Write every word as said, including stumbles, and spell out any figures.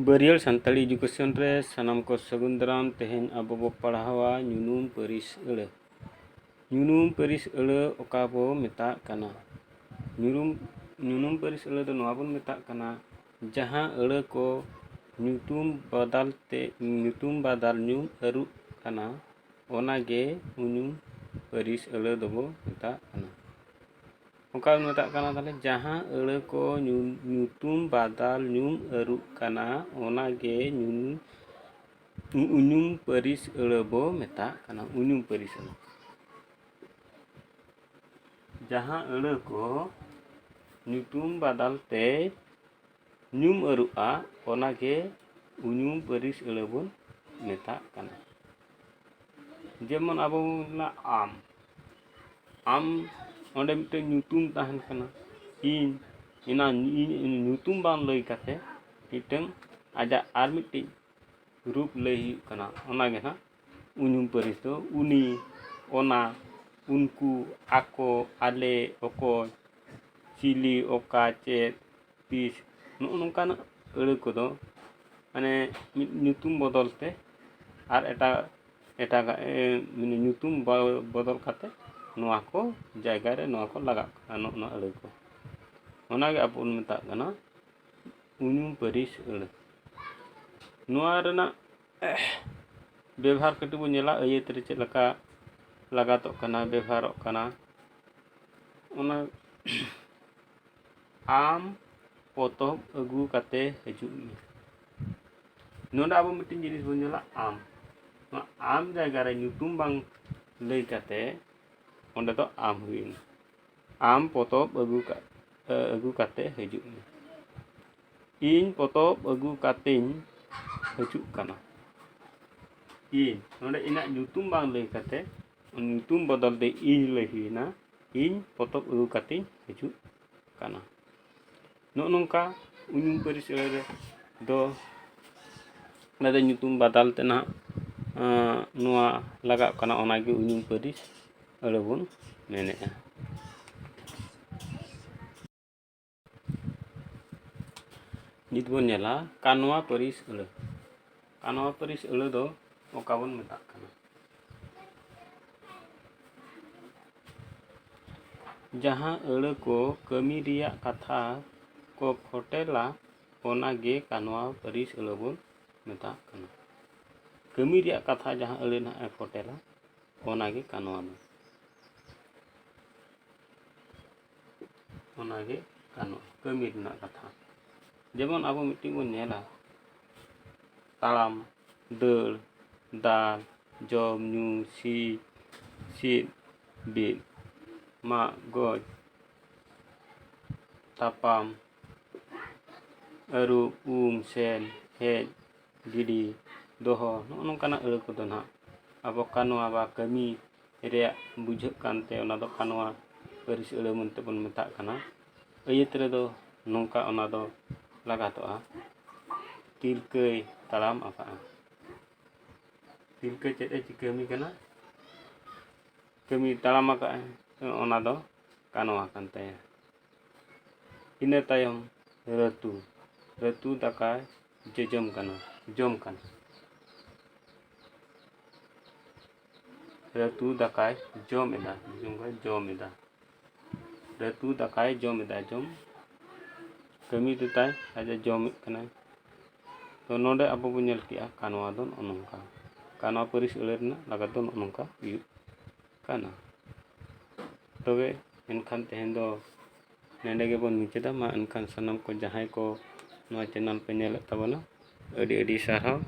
ᱵᱟᱹᱨᱭᱟᱹᱲ Santali education ᱨᱮ ᱥᱟᱱᱟᱢ ᱠᱚ ᱥᱟᱹᱜᱩᱱ ᱫᱟᱨᱟᱢ᱾ ᱛᱮᱦᱮᱧ ᱟᱵᱚ ᱵᱚ ᱯᱟᱲᱦᱟᱣᱟ ᱧᱩᱱᱩᱢ ᱯᱟᱹᱨᱤᱥ ᱟᱹᱲᱟᱹ᱾ ᱧᱩᱱᱩᱢ ᱯᱟᱹᱨᱤᱥ ᱟᱹᱲᱟᱹ ᱚᱠᱟ ᱵᱚ ᱢᱮᱛᱟᱜ ᱠᱟᱱᱟ? ᱧᱩᱱᱩᱢ, ᱧᱩᱱᱩᱢ ᱯᱟᱹᱨᱤᱥ ᱟᱹᱲᱟᱹ ᱫᱚ ᱱᱚᱣᱟ ᱵᱚᱱ ᱢᱮᱛᱟᱜ ᱠᱟᱱᱟ, ᱡᱟᱦᱟᱸ ᱟᱹᱲᱟᱹ ᱠᱚ ᱧᱩᱛᱩᱢ ᱵᱟᱫᱟᱞ ᱛᱮ, ᱧᱩᱛᱩᱢ ᱵᱟᱫᱟᱞ ᱧᱩᱢ ᱟᱹᱨᱩᱜ ᱠᱟᱱᱟ, ᱚᱱᱟ ᱜᱮ ᱩᱧᱩᱢ ᱯᱟᱹᱨᱤᱥ ᱟᱹᱲᱟᱹ ᱫᱚᱵᱚ ᱢᱮᱛᱟᱜ ᱠᱟᱱᱟ᱾ ᱚᱠᱟ ᱵᱚᱱ ᱢᱮᱛᱟᱜ ᱠᱟᱱᱟ ᱛᱟᱦᱞᱮ? ᱡᱟᱦᱟᱸ ᱟᱹᱲᱟᱹ ᱠᱚ ᱧᱩ-, ᱧᱩᱛᱩᱢ ᱵᱟᱫᱟᱞ ᱧᱩᱢ ᱟᱹᱨᱩᱜ ᱠᱟᱱᱟ, ᱚᱱᱟ ᱜᱮ ᱧᱩ-, ᱩᱧᱩᱢ ᱯᱟᱹᱨᱤᱥ ᱟᱹᱲᱟᱹ ᱵᱚ ᱢᱮᱛᱟᱜ ᱠᱟᱱᱟ, ᱩᱧᱩᱢ ᱯᱟᱹᱨᱤᱥ ᱟᱹᱲᱟᱹ᱾ ᱡᱟᱦᱟᱸ ᱟᱹᱲᱟᱹ ᱠᱚ ᱧᱩᱛᱩᱢ ᱵᱟᱫᱟᱞ ᱛᱮ ᱧᱩᱢ ᱟᱹᱨᱩᱜᱼᱟ, ᱚᱱᱟ ᱜᱮ ᱩᱧᱩᱢ ᱯᱟᱹᱨᱤᱥ ᱟᱹᱲᱟᱹ ᱵᱚᱱ ᱢᱮᱛᱟᱜ ᱠᱟᱱᱟ᱾ ᱡᱮᱢᱚᱱ ᱟᱵᱚ ᱵᱚᱱ ᱢᱮᱱᱟ ᱟᱢ, ᱟᱢ, ᱚᱸᱰᱮ ᱢᱤᱫᱴᱮᱱ ᱧᱩᱛᱩᱢ ᱛᱟᱦᱮᱱ ᱠᱟᱱᱟ, ᱤᱧ, ᱚᱱᱟ ᱤᱧ ᱧᱩᱛᱩᱢ ᱵᱟᱝ ᱞᱟᱹᱭ ᱠᱟᱛᱮ ᱢᱤᱫᱴᱮᱱ ᱟᱡᱟᱜ ᱟᱨ ᱢᱤᱫᱴᱤᱡ ᱨᱩᱯ ᱞᱟᱹᱭ ᱦᱩᱭᱩᱜ ᱠᱟᱱᱟ, ᱚᱱᱟ ᱜᱮ ᱱᱟᱦᱟᱜ ᱩᱧᱩᱢ ᱯᱟᱹᱨᱤᱥ ᱫᱚ ᱩᱱᱤ, ᱚᱱᱟ, ᱩᱱᱠᱩ, ᱟᱠᱚ, ᱟᱞᱮ, ᱚᱠᱚᱭ, ᱪᱤᱞᱤ, ᱚᱠᱟ, ᱪᱮᱫ, ᱛᱤᱥ, ᱱᱚᱜᱼᱚ ᱱᱚᱝᱠᱟᱱᱟᱜ ᱟᱹᱲᱟᱹ ᱠᱚᱫᱚ ᱢᱟᱱᱮ ᱢᱤᱫ ᱧᱩᱛᱩᱢ ᱵᱚᱫᱚᱞ ᱛᱮ ᱟᱨ ᱮᱴᱟᱜ, ᱮᱴᱟᱜᱟᱜ, ᱮ, ᱢᱟᱱᱮ ᱧᱩᱛᱩᱢ ᱵᱚ-, ᱵᱚᱫᱚᱞ ᱠᱟᱛᱮ ᱱᱚᱣᱟ ᱠᱚ ᱡᱟᱭᱜᱟ ᱨᱮ ᱱᱚᱣᱟ ᱠᱚ ᱞᱟᱜᱟᱜ ᱠᱟᱱᱟ, ᱱᱚᱜᱼᱚ ᱱᱚᱣᱟ ᱟᱹᱲᱟᱹ ᱠᱚ᱾ ᱚᱱᱟ ᱜᱮ ᱟᱵᱚ ᱵᱚᱱ ᱢᱮᱛᱟᱜ ᱠᱟᱱᱟ ᱩᱧᱩᱢ ᱯᱟᱹᱨᱤᱥ ᱟᱹᱲᱟᱹ᱾ ᱱᱚᱣᱟ ᱨᱮᱱᱟᱜ ᱵᱮᱵᱷᱟᱨ ᱠᱟᱹᱴᱤᱡ ᱵᱚᱱ ᱧᱮᱞᱟ, ᱟᱹᱭᱟᱹᱛ ᱨᱮ ᱪᱮᱫ ᱞᱮᱠᱟ ᱞᱟᱜᱟᱛᱚᱜ ᱠᱟᱱᱟ, ᱵᱮᱵᱷᱟᱨᱚᱜ ᱠᱟᱱᱟ᱾ ᱚᱱᱟ ᱟᱢ ᱯᱚᱛᱚᱵ ᱟᱹᱜᱩ ᱠᱟᱛᱮ ᱦᱤᱡᱩᱜ ᱢᱮ᱾ ᱱᱚᱰᱮ ᱟᱵᱚ ᱢᱤᱫᱴᱮᱱ ᱡᱤᱱᱤᱥ ᱵᱚᱱ ᱧᱮᱞᱟ, ᱟᱢ᱾ ᱱᱚᱣᱟ ᱟᱢ ᱡᱟᱭᱜᱟ ᱨᱮ ᱧᱩᱛᱩᱢ ᱵᱟᱝ ᱞᱟᱹᱭ ᱠᱟᱛᱮ ᱚᱸᱰᱮ ᱫᱚ ᱟᱢ ᱦᱩᱭᱮᱱᱟ᱾ ᱟᱢ ᱯᱚᱛᱚᱵ ᱟᱹᱜᱩ ᱠᱟ-, ᱟᱹᱜᱩ ᱠᱟᱛᱮ ᱦᱤᱡᱩᱜ ᱢᱮ᱾ ᱤᱧ ᱯᱚᱛᱚᱵ ᱟᱹᱜᱩ ᱠᱟᱛᱮᱧ ᱦᱤᱡᱩᱜ ᱠᱟᱱᱟ᱾ ᱤᱧ, ᱱᱚᱰᱮ ᱤᱧᱟᱹᱜ ᱧᱩᱛᱩᱢ ᱵᱟᱝ ᱞᱟᱹᱭ ᱠᱟᱛᱮ, ᱧᱩᱛᱩᱢ ᱵᱚᱫᱚᱞ ᱛᱮ ᱤᱧ ᱞᱟᱹᱭ ᱦᱩᱭᱱᱟ, ᱤᱧ ᱯᱚᱛᱚᱵ ᱟᱹᱜᱩ ᱠᱟᱛᱮᱧ ᱦᱤᱡᱩᱜ ᱠᱟᱱᱟ᱾ ᱱᱚᱜᱼᱚ ᱱᱚᱝᱠᱟ ᱩᱧᱩᱢ ᱯᱟᱹᱨᱤᱥ ᱟᱹᱲᱟᱹ ᱨᱮ ᱫᱚ ᱚᱱᱟ ᱫᱚ ᱧᱩᱛᱩᱢ ᱵᱟᱫᱟᱞ ᱛᱮ ᱱᱟᱦᱟᱜ, ᱟᱸ, ᱱᱚᱣᱟ ᱞᱟᱜᱟᱜ ᱠᱟᱱᱟ, ᱚᱱᱟᱜᱮ ᱩᱧᱩᱢ ᱯᱟᱹᱨᱤᱥ ᱟᱹᱲᱟᱹ ᱵᱚᱱ ᱢᱮᱱᱮᱫᱼᱟ᱾ ᱱᱤᱛ ᱵᱚᱱ ᱧᱮᱞᱟ ᱠᱟᱱᱣᱟ ᱯᱟᱹᱨᱤᱥ ᱟᱹᱲᱟᱹ᱾ ᱠᱟᱱᱣᱟ ᱯᱟᱹᱨᱤᱥ ᱟᱹᱲᱟᱹ ᱫᱚ ᱚᱠᱟ ᱵᱚᱱ ᱢᱮᱛᱟᱜ ᱠᱟᱱᱟ? ᱡᱟᱦᱟᱸ ᱟᱹᱲᱟᱹ ᱠᱚ ᱠᱟᱹᱢᱤ ᱨᱮᱭᱟᱜ ᱠᱟᱛᱷᱟ ᱠᱚ ᱯᱷᱚᱴᱮᱞᱟ, ᱚᱱᱟ ᱜᱮ ᱠᱟᱱᱣᱟ ᱯᱟᱹᱨᱤᱥ ᱟᱹᱲᱟᱹ ᱵᱚᱱ ᱢᱮᱛᱟᱜ ᱠᱟᱱᱟ᱾ ᱠᱟᱹᱢᱤ ᱨᱮᱭᱟᱜ ᱠᱟᱛᱷᱟ ᱡᱟᱦᱟᱸ ᱟᱹᱲᱟᱹ ᱱᱟᱦᱟᱜ ᱮ ᱯᱷᱚᱴᱮᱞᱟ, ᱚᱱᱟ ᱜᱮ ᱠᱟᱱᱣᱟ ᱫᱚ᱾ ᱚᱱᱟ ᱜᱮ ᱠᱟᱱᱣᱟ, ᱠᱟᱹᱢᱤ ᱨᱮᱱᱟᱜ ᱠᱟᱛᱷᱟ᱾ ᱡᱮᱢᱚᱱ ᱟᱵᱚ ᱢᱤᱫᱴᱤᱡ ᱵᱚᱱ ᱧᱮᱞᱟ, ᱛᱟᱲᱟᱢ, ᱫᱟᱹᱲ, ᱫᱟᱞ, ᱡᱚᱢ, ᱧᱩ, ᱥᱤ, ᱥᱤᱫ, ᱵᱤᱫ, ᱢᱟᱜ, ᱜᱚᱡ, ᱛᱟᱯᱟᱢ, ᱟᱹᱨᱩᱵ, ᱩᱢ, ᱥᱮᱱ, ᱦᱮᱡ, ᱜᱤᱰᱤ, ᱫᱚᱦᱚ, ᱱᱚᱜᱼᱚ ᱱᱚᱝᱠᱟᱱᱟᱜ ᱟᱹᱲᱟᱹ ᱠᱚᱫᱚ ᱱᱟᱦᱟᱜ ᱟᱵᱚ ᱠᱟᱱᱣᱟ ᱵᱟ ᱠᱟᱹᱢᱤ ᱨᱮᱭᱟᱜ ᱵᱩᱡᱷᱟᱹᱜ ᱠᱟᱱᱛᱮ ᱚᱱᱟ ᱫᱚ ᱠᱟᱱᱣᱟ ᱯᱟᱹᱨᱤᱥ ᱟᱹᱲᱟᱹ ᱢᱮᱱᱛᱮ ᱵᱚᱱ ᱢᱮᱛᱟᱜ ᱠᱟᱱᱟ᱾ ᱟᱹᱭᱟᱹᱛ ᱨᱮᱫᱚ ᱱᱚᱝᱠᱟ ᱚᱱᱟ ᱫᱚ ᱞᱟᱜᱟᱛᱚᱜᱼᱟ, ᱛᱤᱞᱠᱟᱹᱭ ᱛᱟᱲᱟᱢ ᱟᱠᱟᱫᱼᱟ᱾ ᱛᱤᱞᱠᱟᱹ ᱪᱮᱫ ᱮ ᱪᱤᱠᱟᱹᱢᱤ ᱠᱟᱱᱟ? ᱠᱟᱹᱢᱤ ᱛᱟᱲᱟᱢ ᱟᱠᱟᱫᱼᱟᱭ, ᱚᱱᱟ ᱫᱚ ᱠᱟᱱᱣᱟ ᱠᱟᱱ ᱛᱟᱭᱟ᱾ ᱤᱱᱟᱹ ᱛᱟᱭᱚᱢ ᱨᱟᱹᱛᱩ, ᱨᱟᱹᱛᱩ ᱫᱟᱠᱟᱭ ᱡᱚᱡᱚᱢ ᱠᱟᱱᱟ, ᱡᱚᱢ ᱠᱟᱱᱟ᱾ ᱨᱟᱹᱛᱩ ᱫᱟᱠᱟᱭ ᱡᱚᱢ ᱮᱫᱟ, ᱡᱚᱢ ᱠᱟᱱᱟ, ᱡᱚᱢ ᱮᱫᱟ᱾ ᱨᱟᱹᱛᱩ ᱫᱟᱠᱟᱭ ᱡᱚᱢ ᱮᱫᱟ, ᱡᱚᱢ, ᱠᱟᱹᱢᱤ ᱫᱚ ᱛᱟᱭ ᱟᱡ ᱮ ᱡᱚᱢᱮᱫ ᱠᱟᱱᱟᱭ᱾ ᱛᱚ ᱱᱚᱰᱮ ᱟᱵᱚ ᱵᱚᱱ ᱧᱮᱞ ᱠᱮᱜᱼᱟ ᱠᱟᱱᱣᱟ ᱫᱚ ᱱᱚᱜᱼᱚ ᱱᱚᱝᱠᱟ, ᱠᱟᱱᱣᱟ ᱯᱟᱹᱨᱤᱥ ᱟᱹᱲᱟᱹ ᱨᱮᱱᱟᱜ ᱞᱟᱜᱟᱛ ᱫᱚ ᱱᱚᱜᱼᱚ ᱱᱚᱝᱠᱟ ᱦᱩᱭᱩᱜ ᱠᱟᱱᱟ᱾ ᱛᱚᱵᱮ ᱮᱱᱠᱷᱟᱱ ᱛᱮᱦᱮᱧ ᱫᱚ ᱱᱚᱰᱮ ᱜᱮᱵᱚᱱ ᱢᱩᱪᱟᱹᱫᱟ᱾ ᱢᱟ ᱮᱱᱠᱷᱟᱱ ᱥᱟᱱᱟᱢ ᱠᱚ ᱡᱟᱦᱟᱸᱭ ᱠᱚ ᱱᱚᱣᱟ channel ᱯᱮ ᱧᱮᱞᱮᱫ ᱛᱟᱵᱚᱱᱟ, ᱟᱹᱰᱤ ᱟᱹᱰᱤ ᱥᱟᱨᱦᱟᱣ᱾